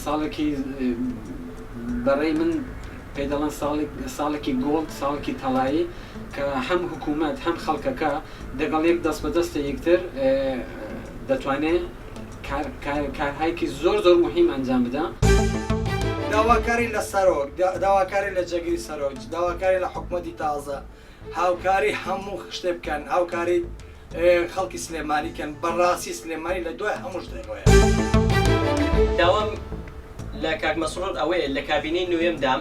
ساڵێکی بەڕێی من پێی دەڵێن ساڵێک ساڵێکی gold ساڵێکی تەڵایی کە هەم حکوومەت هەم خەڵکەکە دەگەڵ یەک دەست بە دەستە یەکتر دەتوانێ کار کار کارهایکی زۆر زۆر موهیم ئەنجام بدا. داواکاری لە سەرۆک، داواکاری لە جێگری سەرۆک، داواکاری لە حکومەتی تازە، هاوکاری هەموو شتێ بکەن، هاوکاری خەڵکی سلێمانی کەن، بەڕاستی سلێمانی لە دوای هەموو شتێکەوەیە. داوام لە کاک مەسرور ئەوەیە لە کابینەی نۆیەمدا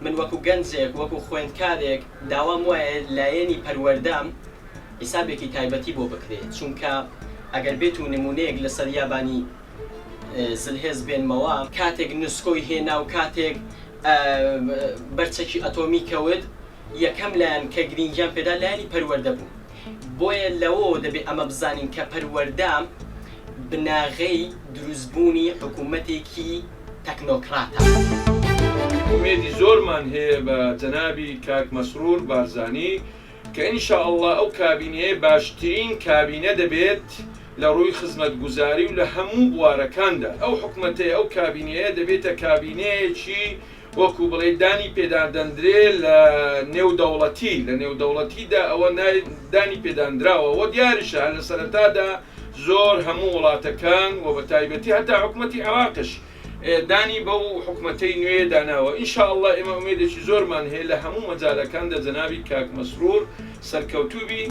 من وەکو گەنجێک وەکو خوێندکارێک داوام وایە لایەنی پەروەردە حیسابێکی تایبەتی بۆ بکرێت چونکە ئەگەر بێت و نمونەیەک لەسەر یابانی زلهێز بێنمەوە کاتێک نسکۆی هێنا و کاتێک بەر چەکی ئەتۆمی کەوت یەکەم لایەن کە گرینگیان پێدا لایەنی پەروەردە بوو بۆیە لەوەوە دەبێ ئەمە بزانین کە پەروەردە بناغەی دروستبوونی حکوومەتێکی تەکنۆکراتە. ئومێدی زۆرمان هەیە بە جەنابی کاک مەسرور بارزانی کە ان شاء اللە ئەو کابینەیە باشترین کابینە دەبێت لە ڕووی خزمەتگوزاری و لە هەموو بوارەکاندا ئەو حکومەتەیە ئەو کابینەیە دەبێتە کابینەیەکی وەکو بڵێی دانی پێدادەندرێ لە نێودەوڵەتی، لە نێودەوڵەتیدا ئەوە دانی پێداندراوە و دیاریشە هەر لە سەرەتادا زۆر هەموو وڵاتەکان و بە تایبەتی هەتا حکومەتی عێراقش دانی بەو حکومەتەی نوێ داناوە ان شاء اللە ئێمە ئومێدێکی زۆرمان هەیە لە هەموو مەجالەکاندا جەنابی کاک مەسرور سەرکەوتوو بی.